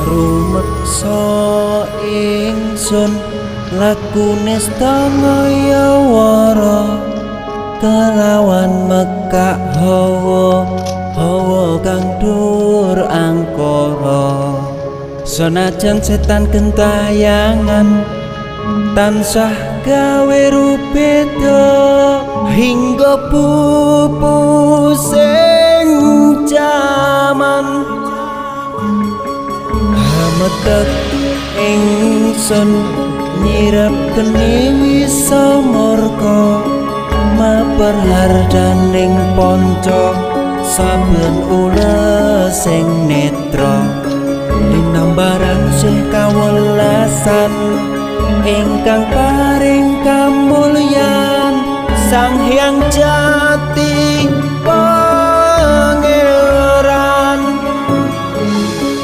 Rumeksa ingsun lakune ngayawara kelawan mekak hawa hawa kang dur angkara. Senajan setan gentayangan tansah gawe rubeda hingga pupusing jaman. Hametek ingsun nyirep geni wisa murka maper hardaning ponco saben ulesing netra linambaran sih kawelasan ingkang paring kamulyan Sang Hyang Jati.